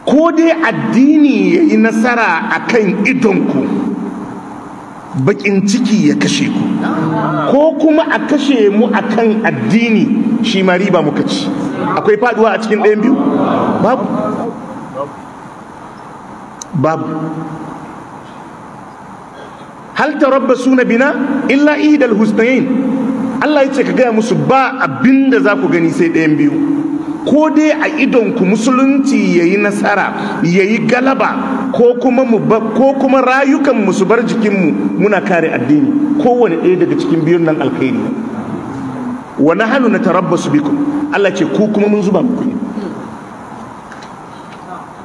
Ko dai addini ya yi nasara a kan idonku, bakin ciki ya kashe ku, ko kuma a kashe mu a kan addini, shi ma riba muka ci. Akwai faduwa a cikin ɗayan biyu? Babu. Babu. Hal tarabbasuna bina illa ihdal husnayn. Allah ya ce ka gaya musu ba abinda za ku gani sai ɗayan biyu. Ko dai a idonku musulunci yayi nasara, yayi galaba, ko kuma mu ko kuma rayukan mu su bar jikinmu muna kare addini. Kowane ɗaya daga cikin biyun nan alkhairi. Wa nahnu natarabbasu bikum. Allah ce ku kuma mun zuba muku.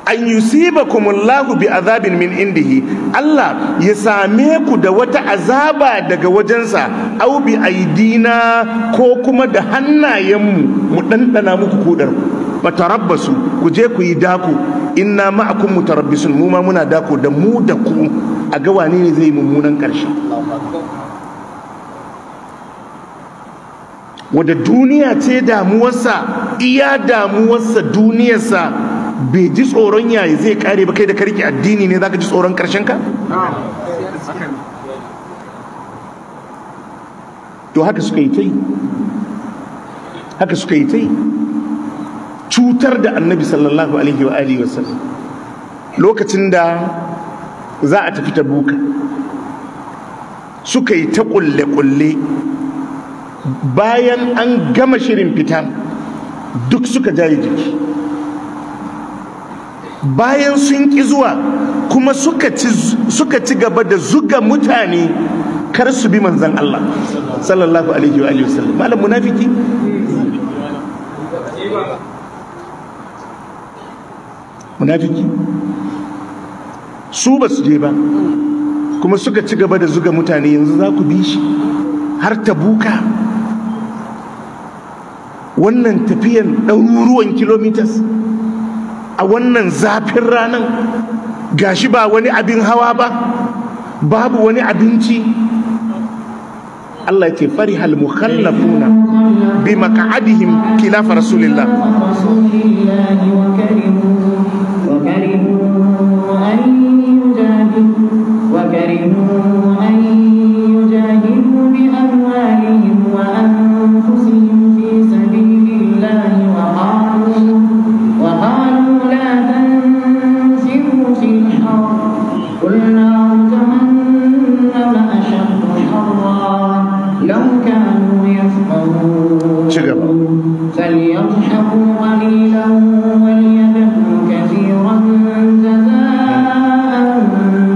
An yusibakumullahu bi azabin min indihi, Allah ya same ku da wata azaba daga wajensa, au bi aidina, ko kuma da hannayenmu mu ɗanɗana muku kudar ku. Fatarabbasu, ku je ku yi dako, inna ma'akum mutarabbisun, mu ma muna dako da mu da ku a ga wane ne zai mummunan ƙarshe. Wanda duniya ce damuwarsa, iya damuwarsa duniyarsa, bai ji tsoron yayi zai kare ba, kai da karki addini ne zaka ji tsoron karshen ka? To haka suka yi tai, haka suka yi tai cutar da Annabi sallallahu alaihi wa alihi wasallam. Lokacin da za a tafi Tabuka, suka yi ta kulle kulle. Bayan an gama shirin fita, duk suka jaye jiki. Bayan sun ƙi zuwa kuma suka ci gaba da zuga mutane kar su bi manzan Allah sallallahu alaihi wa alihi wasallam. Malam munafiki, munafiki su ba su je ba, kuma suka ci gaba da zuga mutane yanzu za ku bi shi har Tabuka. Wannan tafiyan ɗaruruwan kilometers a wannan zafin ranan, gashi ba wani abin hawa ba, babu wani abinci. Allah ya ce farihal mukhallafuna bi maq'adihim khilafa rasulillah. وكرهوا أن يجاهدوا بأموالهم وأنفسهم في سبيل الله وقالوا لا تنفروا في الحر قل نار جهنم أشد حرا لو كانوا يفقهون. فليضحكوا قليلا وليبكوا كثيرا جزاء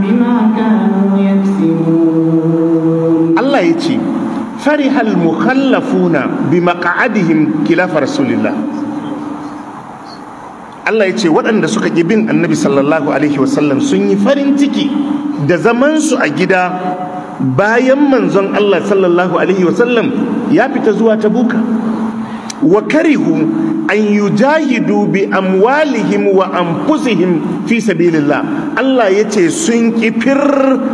بما كانوا يكسبون. الله يتي فرح المخلفون بمقعدهم خلاف رسول الله. Allah ya ce waɗanda suka ƙi bin Annabi sallallahu alaihi wasallam sun yi farin ciki da zamansu a gida bayan manzon Allah sallallahu alaihi wasallam ya fita zuwa Tabuka. Wa karihu an yujahidu bi amwalihim wa anfusihim fi sabilillah. Allah ya ce sun ƙi fir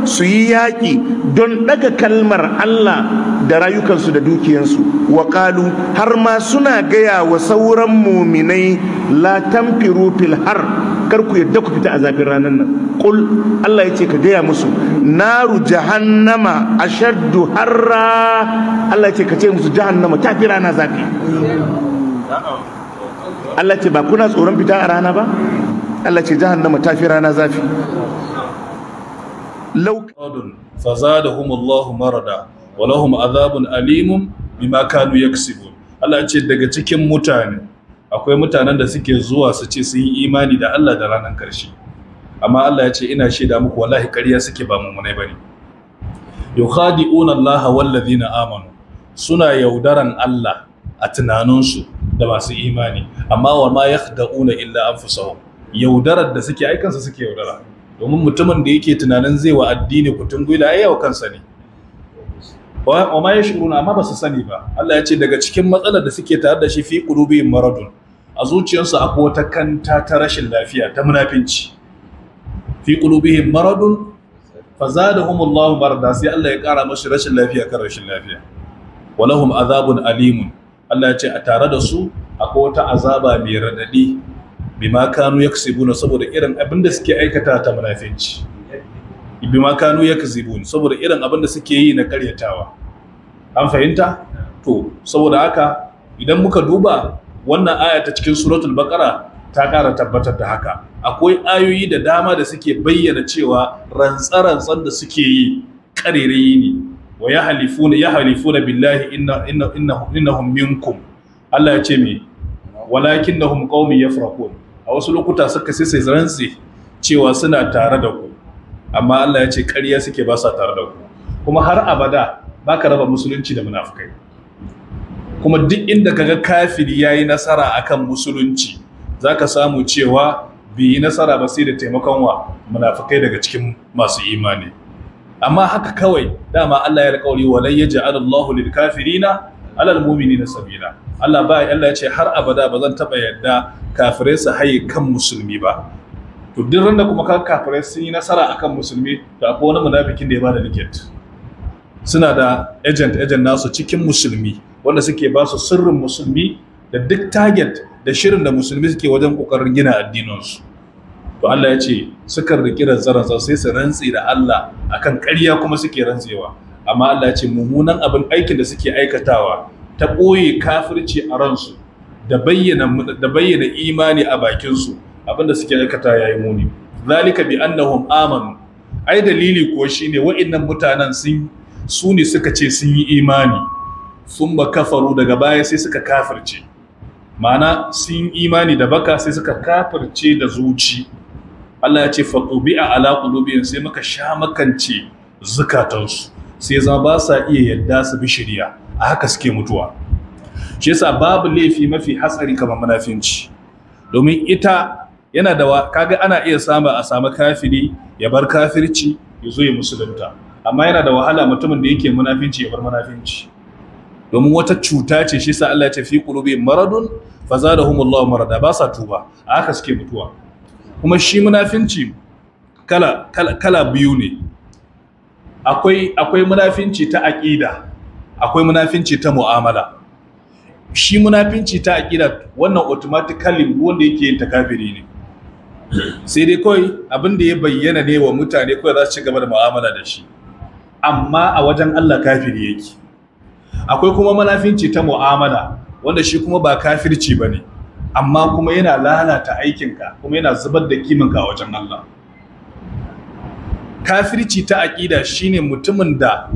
su yi yaƙi don ɗaga kalmar Allah da rayukansu da dukiyansu. Wa qalu, har ma suna gaya wa sauran muminai, la tanfiru fil har, kar ku yadda ku fita a zafin ranar nan. Qul, Allah ya ce ka gaya musu, naru jahannama ashaddu harra. Allah ya ce ka ce musu jahannama ta fi rana zafi. Allah ce ba kuna tsoron fita a rana ba? Allah ce jahannama ta fi rana zafi. Law fazadahumullahu marada wa lahum azabun alimun bima kanu yaksibun. Allah ce daga cikin mutane akwai mutanen da suke zuwa su ce sun yi imani da Allah da ranar karshe, amma Allah ya ce ina shaida muku wallahi ƙarya suke, ba mummunai bane. Yukhadi'una Allah wal ladina amanu, suna yaudaran Allah a tunaninsu da masu imani, amma wa ma yakhda'una illa anfusahum, yaudarar da suke aikansa suke yaudara. Domin mutumin da yake tunanin zai wa addini kutun gwila ai yau kansa ne. Wa ma yashuruna, amma ba su sani ba. Allah ya ce daga cikin matsalar da suke tare da shi fi qulubihim maradun, a zuciyarsu akwai wata kanta ta rashin lafiya ta munafinci. Fi qulubihim maradun fazadahumullahu marada, sai Allah ya kara mashi rashin lafiya kan rashin lafiya. Walahum azabun alimun, Allah ya ce a tare da su akwai wata azaba mai radadi Bima kanu yaksibuna, saboda irin abin da suke aikata ta munafinci. Bima kanu yakzibun, saboda irin abin da suke yi na karyatawa. An fahimta? To saboda haka idan muka duba wannan aya ta cikin suratul baqara ta ƙara tabbatar da haka. Akwai ayoyi da dama da suke bayyana cewa rantsa-rantsan da suke yi ƙarerayi ne. Wa yahlifuna billahi innahum minkum. Allah ya ce me? Walakinnahum qaumun yafraqun. A wasu lokuta suka sai rantsi cewa suna tare da ku, amma Allah ya ce ƙarya suke, ba sa tare da ku. Kuma har abada baka raba musulunci da munafukai. Kuma duk inda kaga kafiri yayi nasara akan musulunci, zaka samu cewa bai yi nasara ba sai da taimakon wa munafukai daga cikin masu imani. Amma haka kawai dama Allah ya alƙawari, walan yaj'al Allahu lil kafirina alal mu'minina sabila. Allah ba Allah ya ce har abada ba zan taba yadda kafirai su haye kan musulmi ba. To duk randa kuma ka kafirai sun yi nasara akan musulmi, to akwai wani munafikin da ya bada ticket. Suna da agent nasu cikin musulmi wanda suke ba su sirrin musulmi da duk target da shirin da musulmi suke wajen kokarin gina addininsu. To Allah ya ce sukan riki rantsa-rantsa sai su rantse da Allah akan ƙarya kuma suke rantsewa. Amma Allah ya ce mummunan abin aikin da suke aikatawa ta ɓoye kafirci a ransu da bayyana imani a bakinsu, abin da suke aikata yayi muni. Zalika bi annahum amanu. Ai dalili ko shine wa'annan mutanen su ne suka ce sun yi imani, sun ba kafaru, daga baya sai suka kafirce. Ma'ana sun imani da baka sai suka kafirce da zuci. Allah ya ce fatubi'a ala qulubihim, sai muka sha makance zukatansu, sai zama ba sa iya yadda su bi shari'a, a haka suke mutuwa. Shi yasa babu laifi mafi hatsari kamar munafinci, domin ita yana da kaga ana iya samu a samu kafiri ya bar kafirci ya zo ya musulunta, amma yana da wahala mutumin da yake munafinci ya bar munafinci, domin wata cuta ce. Shi yasa Allah ya ce fi qulubihim maradun fazadahumullahu marada, ba sa tuba, a haka suke mutuwa. Kuma shi munafinci kala kala kala biyu ne. Akwai munafinci ta aqida, akwai munafinci ta mu'amala. Shi munafinci ta aqida wannan automatically wanda yake yin takafiri ne, sai dai kawai abin da ya bayyana ne wa mutane kawai za su ci gaba da mu'amala da shi, amma a wajen Allah kafiri yake. Akwai kuma munafinci ta mu'amala wanda shi kuma ba kafirci bane, amma kuma yana lalata aikinka kuma yana zubar da kiminka a wajen Allah. Kafirci ta aƙida shine mutumin da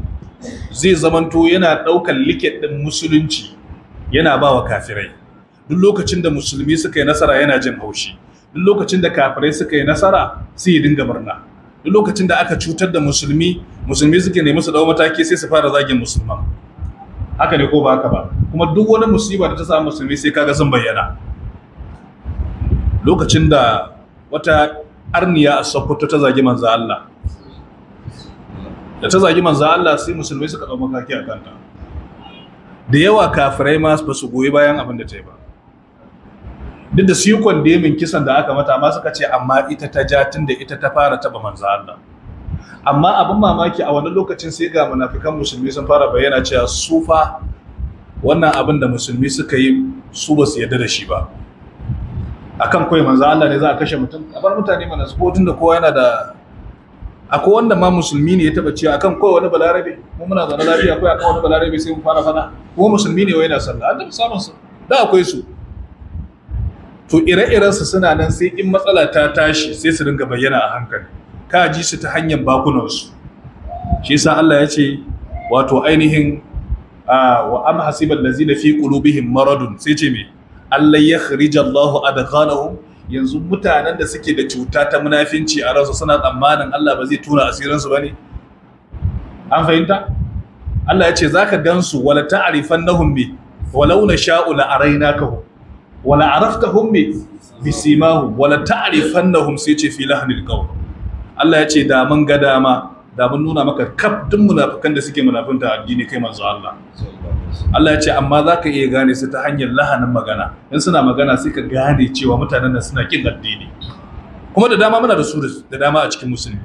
zai zamanto yana ɗaukar liket ɗin musulunci yana ba wa kafirai. Duk lokacin da musulmi suka yi nasara yana jin haushi, duk lokacin da kafirai suka yi nasara sai ya dinga murna, duk lokacin da aka cutar da musulmi, musulmi suke nemi su dau mataki sai su fara zagin musulman. Haka ne ko ba haka ba? Kuma duk wani musiba da ta samu musulmi sai kaga sun bayyana. Lokacin da wata arniya a Sokoto ta zagi manzo Allah, da ta zagi manzo Allah sai musulmai suka dau mataki a kanta. Da yawa kafirai ma ba su goyi bayan abin da ta yi ba, duk da su yi kwandemin kisan da aka mata, amma suka ce amma ita ta ja tun da ita ta fara taba manzo Allah. Amma abin mamaki a wani lokacin sai ga munafikan musulmi sun fara bayyana cewa su fa wannan abin da musulmi suka yi su ba su yarda da shi ba. Akan kawai manzo Allah ne za a kashe mutum, a bar mutane mana su tun da kowa yana da akwai wanda ma musulmi ne ya taba cewa akan kawai wani balarabe, mu muna zaune lafiya kawai akan wani balarabe sai mu fara fada, kuma musulmi ne wai yana sallah, an taɓa samun su da akwai su. To ire-iren su suna nan, sai in matsala ta tashi sai su dinga bayyana a hankali, ka ji su ta hanyar bakunan su. Shi yasa Allah ya ce wato ainihin wa am hasibal ladzina fi qulubihim maradun, sai ce me Allah ya kharija Allahu adghanahum. Yanzu mutanen da suke da cuta ta munafinci a ransu suna tsammanin Allah ba zai tona asirinsu ba ne? An fahimta? Allah ya ce za ka gansu wala ta'rifannahum bi walau nasha'u la araynakahum wala araftahum bi bisimahum wala ta'rifannahum, sai ce fi lahnil qawl. Allah ya ce da mun ga dama da mun nuna maka kaf duk munafikan da suke munafinta addini kai manzo Allah. Allah ya ce amma za ka iya gane su ta hanyar lahanin magana. In suna magana sai ka gane cewa mutanen nan suna kin addini. Kuma da dama muna da su da dama a cikin musulmi.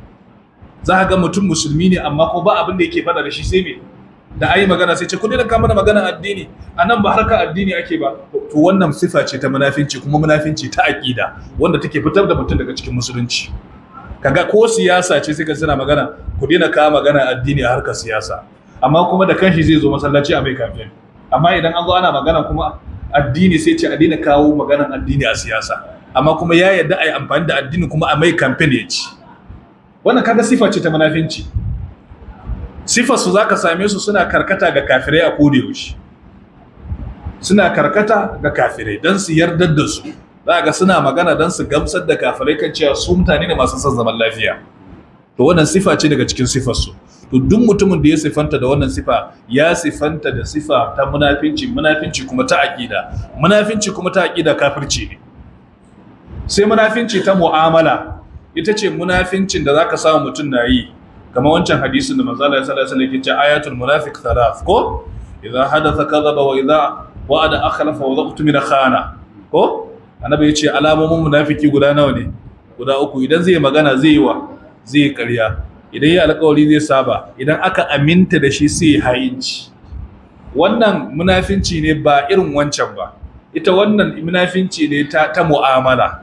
Za ka ga mutum musulmi ne amma ko ba abin da yake faɗa da shi sai me? Da ayi magana sai ce ku daina kama da maganar addini, a nan ba harkar addini ake ba. To wannan sifa ce ta munafinci, kuma munafinci ta aƙida wanda take fitar da mutum daga cikin musulunci. Kaga ko siyasa ce sai ka suna magana ku daina kawo magana addini a harkar siyasa, amma kuma da kanshi zai zo masallaci a mai kamfen. Amma idan an zo ana magana kuma addini sai ce a daina kawo maganar addini a siyasa, amma kuma ya yarda a yi amfani da addini kuma a mai kamfen ya ci. Wannan kaga sifa ce ta munafinci. Sifar su zaka same su suna karkata ga kafirai a koda yaushe, suna karkata ga kafirai don su yardar da su. Za ga suna magana don su gamsar da kafirai kan cewa su mutane ne masu son zaman lafiya. To wannan sifa ce daga cikin sifar su. To duk mutumin da ya sifanta da wannan sifa ya sifanta da sifa ta munafinci, munafinci kuma ta aqida, munafinci kuma ta aqida kafirci ne. Sai munafinci ta mu'amala, ita ce munafincin da zaka samu mutum na yi, kamar wancan hadisin da manzo Allah sallallahu alaihi wasallam yake cewa ayatul munafiq thalath, ko idza hadatha kadhaba wa idza wa'ada akhlafa wa idza utmina khana. Ko annabi yace alamomin munafiki guda nawa ne? Guda uku. Idan zai magana zai yi wa zai ƙarya, idan ya alƙawari zai saba, idan aka aminta da shi sai ha'inci. Wannan munafinci ne ba irin wancan ba. Ita wannan munafinci ne ta mu'amala.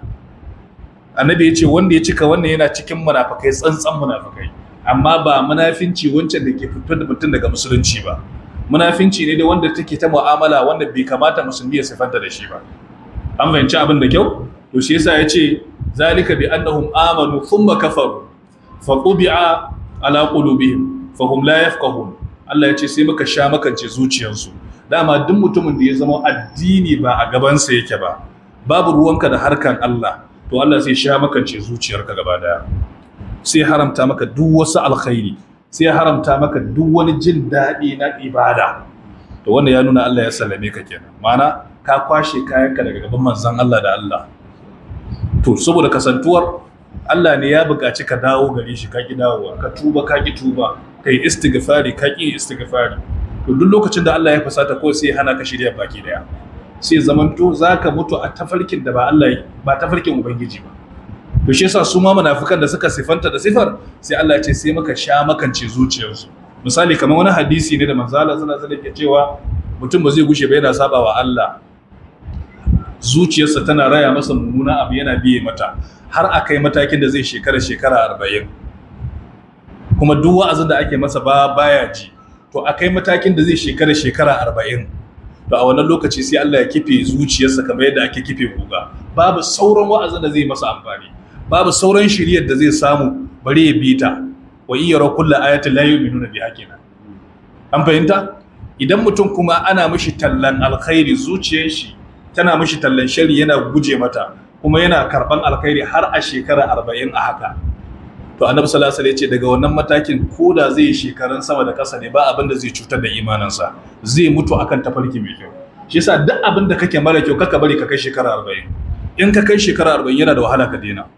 Annabi yace wanda ya cika wannan yana cikin munafikai, tsantsan munafikai, amma ba munafinci wancan da ke fitar da mutum daga musulunci ba. Munafinci ne dai wanda take ta mu'amala, wanda bai kamata musulmi ya sifanta da shi ba. An fahimci abin da kyau? To shi yasa yace zalika bi annahum amanu thumma kafaru fa qubi'a ala qulubihim fa hum la yafqahun. Allah yace sai muka sha makance zuciyarsu. Dama duk mutumin da ya zama addini ba a gabansa yake ba, babu ruwanka da harkan Allah, to Allah sai sha makance zuciyarka gaba daya. Sai haramta maka duk wasu alkhairi, sai haramta maka duk wani jin daɗi na ibada. To wannan ya nuna Allah ya sallame ka kenan, ma'ana ka kwashe kayanka daga gaban manzon Allah da Allah. To saboda kasantuwar Allah ne ya buƙaci ka dawo gare shi, ka ki dawowa, ka tuba ka ki tuba, kai istighfari ka ki istighfari. To duk lokacin da Allah ya fusata ko sai hana ka shirya baki daya, sai zamanto zaka mutu a tafarkin da ba Allah ba tafarkin ubangiji ba. To shi yasa su ma munafikan da suka sifanta da sifar, sai Allah ya ce sai muka sha makance zuciyarsu. Misali kamar wani hadisi ne da manzo Allah sallallahu alaihi wasallam ke cewa mutum ba zai gushe ba yana saba wa Allah, zuciyarsa tana raya masa mummuna abu yana biye mata har a kai matakin da zai shekara 40, kuma duk wa'azin da ake masa ba baya ji. To a kai matakin da zai shekara 40, to a wannan lokaci sai Allah ya kife zuciyarsa kamar yadda ake kife guga. Babu sauran wa'azin da zai masa amfani, babu sauran shiriyar da zai samu bare ya bi ta. Wa in yara kullu ayatin la yu'minuna biha kenan. An fahimta? Idan mutum kuma ana mishi tallan alkhairi, zuciyar shi tana mishi tallan shari, yana guje mata kuma yana karban alkhairi har a shekara 40 a haka. To annabi sallallahu alaihi wasallam ya ce daga wannan matakin koda zai yi shekarun sama da ƙasa ne, ba abin da zai cutar da imaninsa, zai mutu akan tafarki mai kyau. Shi yasa duk abin da kake mara kyau kaka bari ka kai shekara 40. In ka kai shekara 40 yana da wahala ka daina.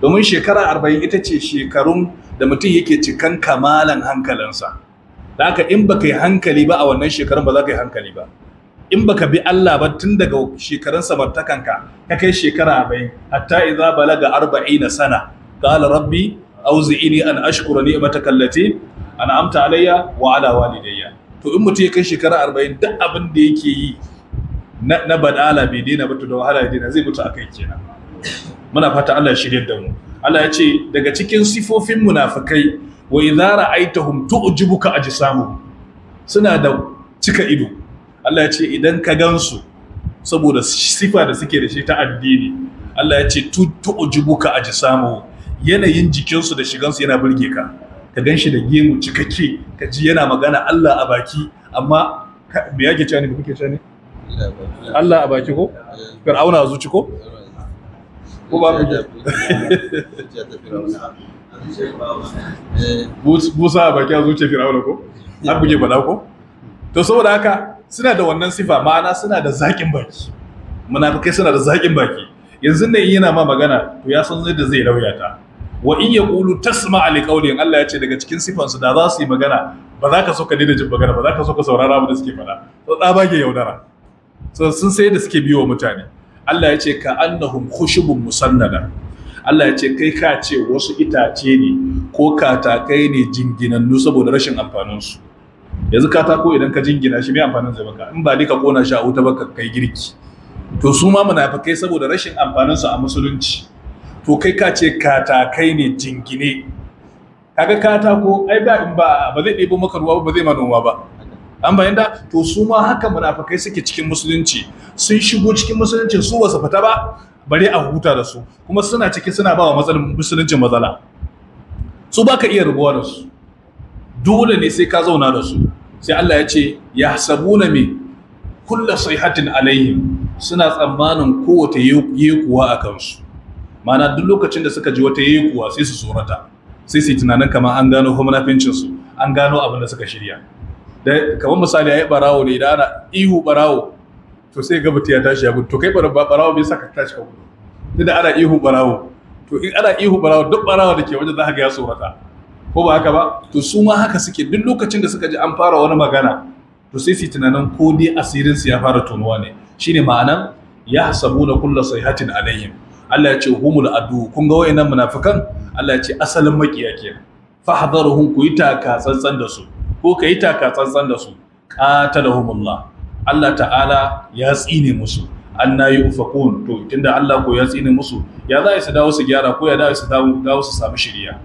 Domin shekara 40 ita ce shekarun da mutum yake cikan kamalan hankalinsa. Da haka in baka yi hankali ba a wannan shekarun ba za ka yi hankali ba. In baka bi Allah ba tun daga shekarun samartakanka ka kai shekara 40, hatta idza balaga 40 sana qala rabbi auzi'ini an ashkura ni'mataka allati an'amta alayya wa ala walidayya. To in mutum ya kai shekara 40 duk abin da yake yi na badala bai daina ba, to da wahala ya daina, zai mutu akai kenan. Muna fata Allah ya shirye da mu. Allah ya ce daga cikin sifofin munafikai, wa idza ra'aytahum tu'jibuka ajsamuhum, suna da cika ido. Allah ya ce idan ka gansu saboda sifa da suke da shi ta addini, Allah ya ce tu'jibuka ajsamuhum, yanayin jikinsu da shigansu yana burge ka. Ka ganshi da gemu cikakke, ka ji yana magana Allah a baki, amma me yake cewa ne, me kuke cewa ne? Allah a baki ko? Fir'auna a zuci ko? Ko ba Musa a baki a zuciya Fir'auna ko? An buge faɗa ko? To saboda haka suna da wannan sifa, ma'ana suna da zaƙin baki. Munafikai suna da zaƙin baki. Yanzu ne in yana ma magana to ya san yadda zai lauya ta. Wa in yaqulu tasma'a li qawlihim, Allah ya ce daga cikin sifansu da za su yi magana ba za ka so ka daina jin magana ba, za ka so ka saurara abu da suke faɗa. To tsabage yaudara. So sun sai da suke biyo mutane. Allah ya ce ka annahum khushubun musannada. Allah ya ce kai ka ce wasu itace ne ko katakai ne jinginannu saboda rashin amfaninsu. Yanzu katako idan ka jingina shi, mai amfanin zai maka in ba dai ka kona shi a wuta ba ka kai girki? To su ma munafikai, saboda rashin amfanin su a musulunci, to kai ka ce katakai ne jingine. Kaga katako ai ba in ba ba zai ɗebo maka ruwa ba, ba zai ma noma ba, an bayyana. To su ma haka munafikai suke cikin musulunci. Sun shigo cikin musulunci, su ba su fita ba bare a huta da su, kuma suna ciki suna ba wa matsalin musuluncin matsala. Su ba ka iya rubuwa da su, dole ne sai ka zauna da su. Sai Allah ya ce yahsabuna me kulla sayhatin alaihim, suna tsammanin kowace yekuwa a kansu. Ma'ana, duk lokacin da suka ji wata yekuwa sai su tsorata, sai su yi tunanin kamar an gano munafincin su, an gano abin da suka shirya. Da kamar misali ayi barawo ne, idan ana ihu barawo, to sai ga mutum ya tashi ya gudu. To kai barawo, bai saka tashi ka gudu tunda ana ihu barawo? To in ana ihu barawo, duk barawo da ke wajen za ka ga ya tsorata, ko ba haka ba? To su ma haka suke. Duk lokacin da suka ji an fara wani magana, to sai su yi tunanin ko dai asirin su ya fara tonuwa ne. Shine ma'anan yahsabuna kulla sayhatin alaihim. Allah ya ce humul adu. Kun ga wayannan munafikan, Allah ya ce asalin makiya kenan. Fahdharuhum, ku yi taka tsantsan da su, ko ka yi taka tsantsan da su. Qatalahumullah, Allah ta'ala ya tsine musu. Anna yufakun. To tunda Allah ko ya tsine musu, ya za su dawo su gyara, ko ya dawo su dawo su samu shiriya?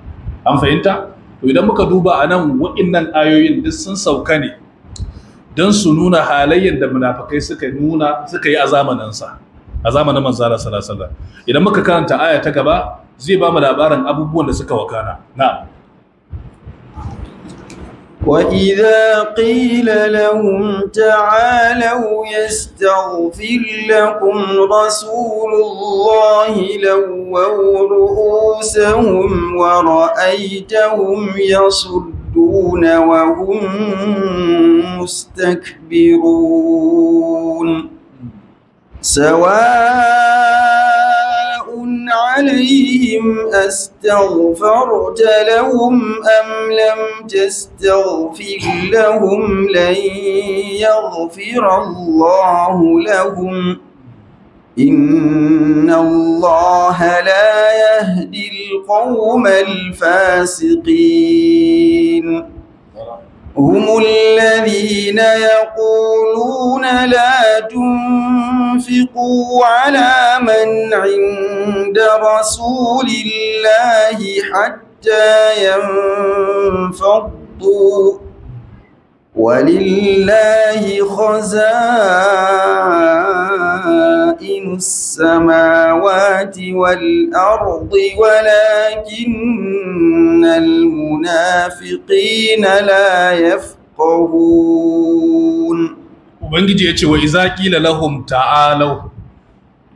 An fahimta? To idan muka duba anan, wa'innan ayoyin duk sun sauka ne don su nuna halayyar da munafikai suka nuna, suka yi a zamaninsa, a zamanin manzo Allah sallallahu alaihi wasallam. Idan muka karanta aya ta gaba, zai ba mu labarin abubuwan da suka wakana. Na'am. وإذا قيل لهم تعالوا يستغفر لكم رسول الله لووا رؤوسهم ورأيتهم يصدون وهم مستكبرون. سواء عليهم أستغفرت لهم أم لم تستغفر لهم لن يغفر الله لهم، إن الله لا يهدي القوم الفاسقين. هم الذين يقولون لا تنفقوا على من عند رسول الله حتى ينفضوا، ولله خزائن السماوات والأرض ولكن المنافقين لا يفقهون. Ubangiji ya ce wa iza qila lahum ta'alu,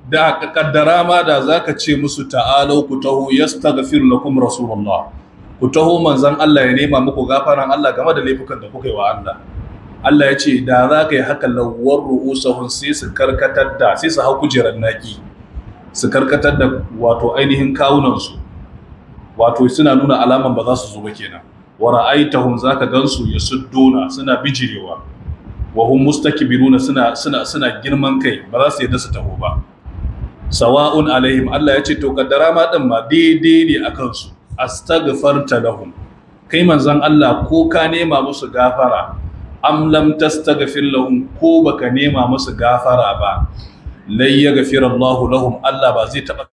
da ka kaddara ma da zaka ce musu ta'alu, ku taho, yastaghfir lakum rasulullah, ku taho manzon Allah ya nema muku gafaran Allah game da laifukan da kuka yi wa Allah. Allah ya ce da za ka yi haka, lawwar ru'usahum, sai su karkatar da, sai su hau kujerar naki, su karkatar da wato ainihin kawunansu, wato suna nuna alaman ba za su zo ba kenan. Wa ra'aitahum, zaka gansu, yasudduna, suna bijirewa, wa hum mustakbiruna, suna girman kai, ba za su yadda su taho ba. Sawa'un alaihim, Allah ya ce to kaddara ma din ma daidai ne akan su, astaghfarta lahum, kai manzon Allah, ko ka nema musu gafara, am lam tastaghfir lahum, ko baka nema musu gafara ba, lai yaghfir Allah lahum, Allah ba zai taba